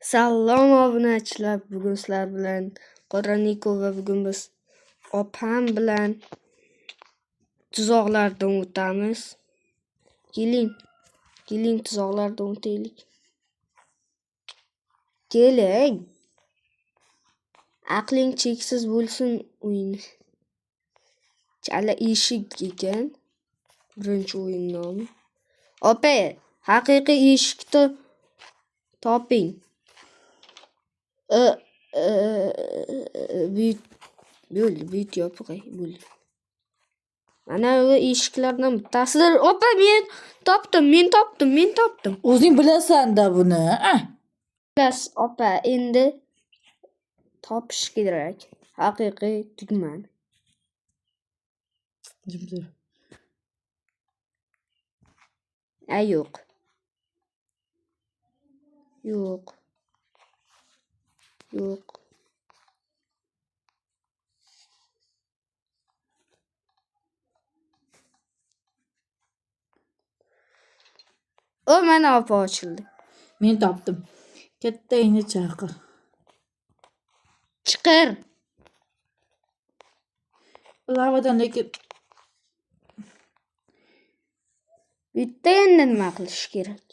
Salom obunachilar, bugun sizlar bilan Qoraniko va bugun biz opam bilan tuzoqlardan o'tamiz. Keling, keling tuzoqlardan o'taylik. Keling. Aqling cheksiz bo'lsin o'yini. Chala eshik ekan. Birinchi o'yin nomi. Opa, haqiqiy eshikni toping. Bo'ldi, buyut yopiq, bo'ldi. Mana bu eshiklardan bittasidir. Opa, men topdim, men topdim, men topdim. O'zing bilasan-da buni. Xullas, opa, endi topish kerak haqiqiy tugmani. Jim tur. A, yo'q. Yo'q. Yo'q. O, mana opa ochildi. Men topdim. Kattangni chaqir. Chiqir. Lavadan lekin Bitta endi nima qilish kerak?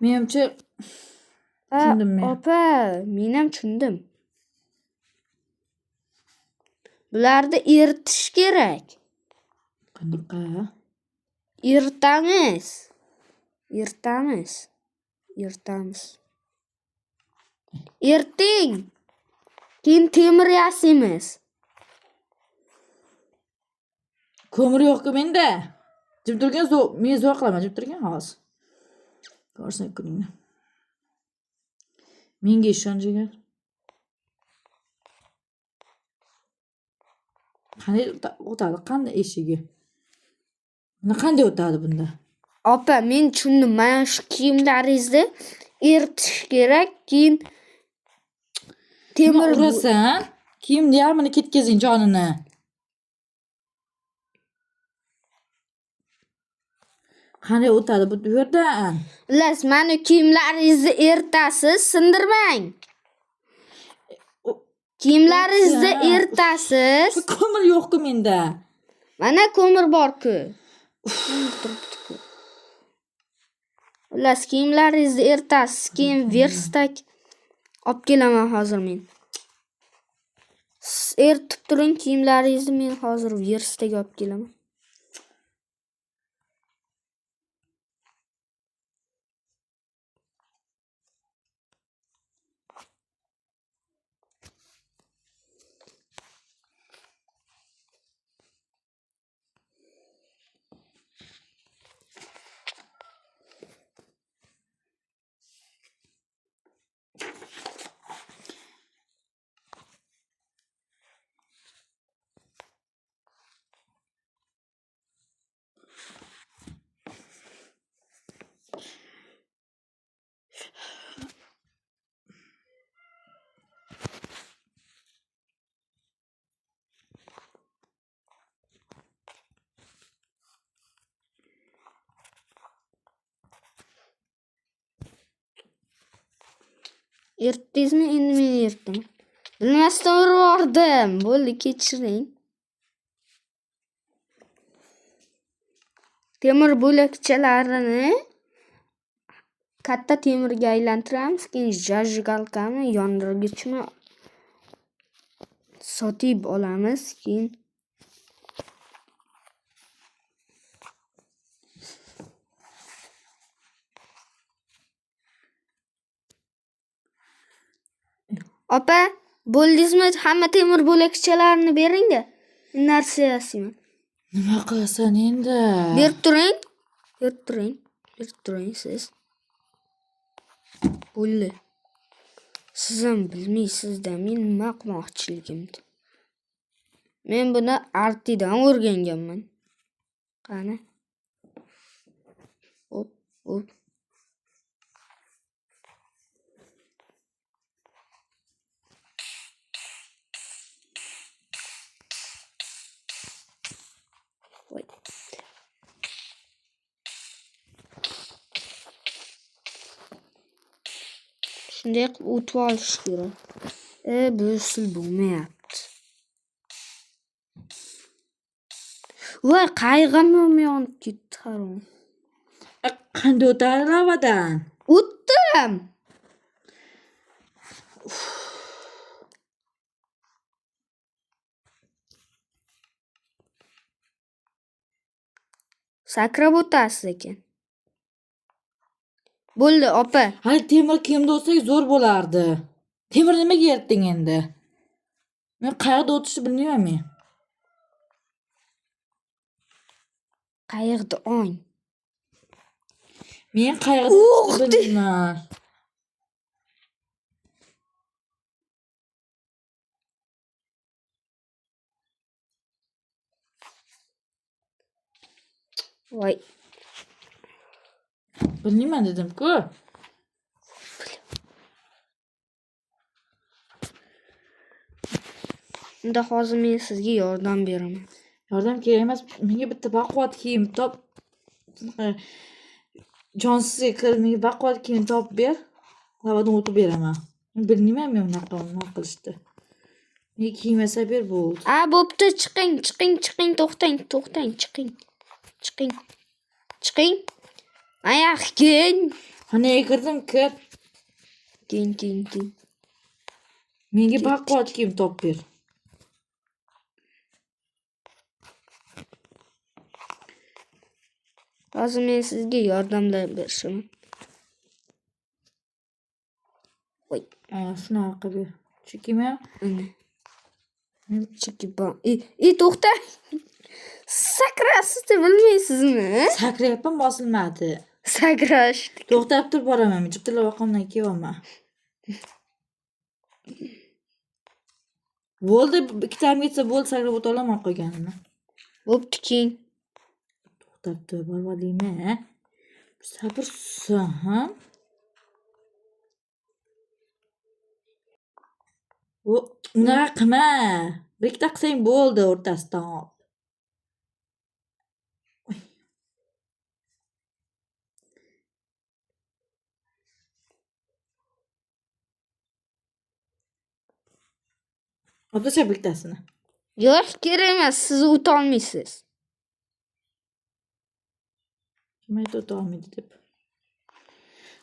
Menimcha tushundim men. Opa, men ham tushundim. Bularni eritish kerak. Qanaqa? Eritamiz. Eritamiz. Eritamiz. Eriting. Keyin temir yasaymiz. Ko'mir yo'q-ku menda. Jim turgin, men zo'r qilaman, jim turgin hozir. Ko'rsin kuningni. Menga ishon jigar. Qanday o'tadi? Qanday eshigi? Buni qanday o'tadi bunda? Opa, men tushundim. Mana shu kiyimlaringizni eritish kerak, keyin temir urasan, kiyimni yarmini ketkazing jonini. Qanday o'tadi bu yerdan? Xullas, mana kiyimlaringizni eritasiz, sindirmang. Kiyimlaringizni eritasiz. Ko'mir yo'q-ku menda. Mana ko'mir bor-ku. Turibdi-ku. Xullas, kiyimlaringizni eritasiz, keyin verstak olib kelaman hozir men. Siz eritib turing kiyimlaringizni, men hozir verstak olib kelaman. Eritdingizmi? Endi men eritdim. Bilmasdan urib yubordim. Bo'ldi, kechiring. Temir bo'lakchalarini katta temirga aylantiramiz, keyin zajgalkani, yondirgichni sotib olamiz, keyin Opa, bo'ldingizmi? Hamma temir bo'lakchalarini bering-da. Narsa yasayman. Nima qilasan endi? Berib turing. Berib turing. Berib turing siz. Bo'ldi. Siz ham bilmaysiz-da, men nima qilmoqchiligimni. Men buni Artidan o'rganganman. Qani? Hop, hop. Voy. Shunday qilib o'tib olish kerak. Bu usul bo'lmayapti. Voy, qayg'im yonib ketdi harom. Qanday o'tadi lavadan? O'tdim. Sakrab o'tasiz ekan. Bo'ldi, opa. Hali temir kiyimda o'tsak zo'r bo'lardi. Temir nimaga eritding endi? Men qayerda o'tishni bilmayman men. Qayerda ong? Men qayerda o'tishni bilmayman. Voy. Bilmayman dedim-ku. Unda hozir men sizga yordam beraman. Yordam kerak emas. Menga bitta baquvvat kiyim top. Jonsizga kirib menga baquvvat kiyim topib ber. Lavadan o'tib beraman. Bilmayman men unaqa nima qilishni. Menga kiyim yasab ber bo'ldi. A, bo'pti, chiqing, chiqing, chiqing, to'xtang, to'xtang, chiqing. Chiqing. Chiqing. Oyoq keyin. Xonaga kirdim, kir. Keyin, keyin, keyin. Menga baquvvat kiyim topib ber. Hozir men sizga yordamlar berishim. Voy. Shunaqa qilib ber. Chunki men Ana. Chunki to'xtang. Sakrashni bilmaysizmi? Sakrayapman, bosilmadi. Sakrash. To'xtab turib boraman, men jiptalar orqamdan kelyapman. Bo'ldi, ikkitam ketsa bo'ldi, sakrab o'ta olaman qolganini. Bo'pti, keyin. To'xtab tur, borib olaymi? Sabr, ha? U unaqa qilma. Bir ikkita qilsang bo'ldi o'rtasidan olib. Olib tashlab bittasini. Yo'q, kerak emas, siz o'ta olmaysiz. Kim aytdi o'ta olmaydi deb?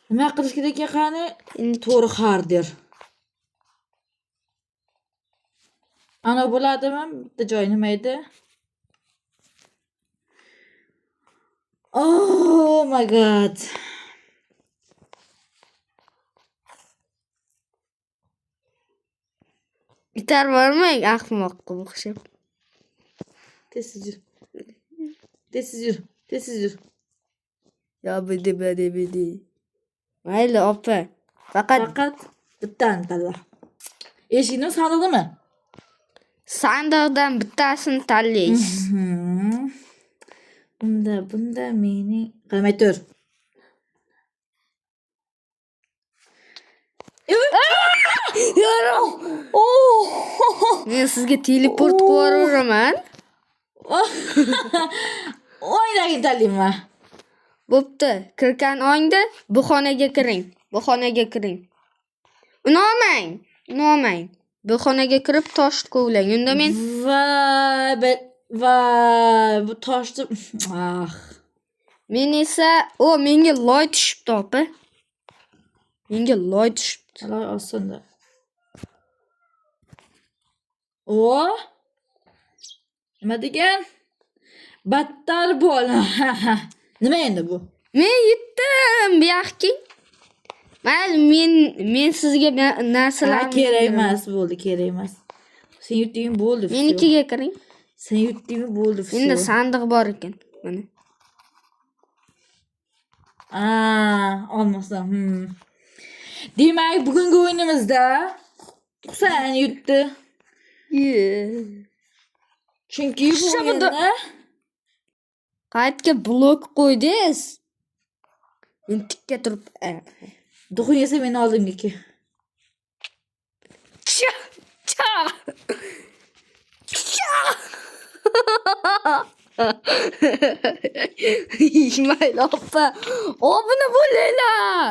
Nima qilish kerak ekan qani? Endi To'g'ri harder. Ana bo'ladimi? Bitta joyi nima edi? Oh my god. Itar bormang ahmoqqa o'xshab. Tez yur. Tez yur. Tez yur. Ya bidi bidi bidi. Mayli opa. Faqat Faqat bittani tanla. Eshikni sandiqdimi? Sandiqdan bittasini tanlaysiz. Unda bunda mening qaramay tur. Men sizga teleport qilib yuboraman. O'ynagin tanlayman. Bo'pti. Kirgan ongda bu xonaga kiring. Bu xonaga kiring. Uni olmang. Uni olmang. Bu xonaga kirib toshni kovlang. Unda men Voy, voy, bu toshni ah. Men esa, o menga loy tushibdi opa. Menga loy tushibdi. Loy osonda. O! Nima degan? Battar bo'l. Nima endi bu? Men yetdim, bu yoqqa. Mayli, men sizga narsalarni Kerak emas, bo'ldi, kerak emas. Sen yutding bo'ldi. Menikiga kiring. Sen yutdingmi bo'ldi. Endi sandiq bor ekan. Mana. Olmasam. Demak, bugungi o'yinimizda Husan yutdi. Chunki bu o'yinda Qayerga blok qo'ydingiz? Men tikka turib. Duxun esa meni oldimga kel. Cha! Cha! Cha! Mayli opa. Obuna bo'linglar.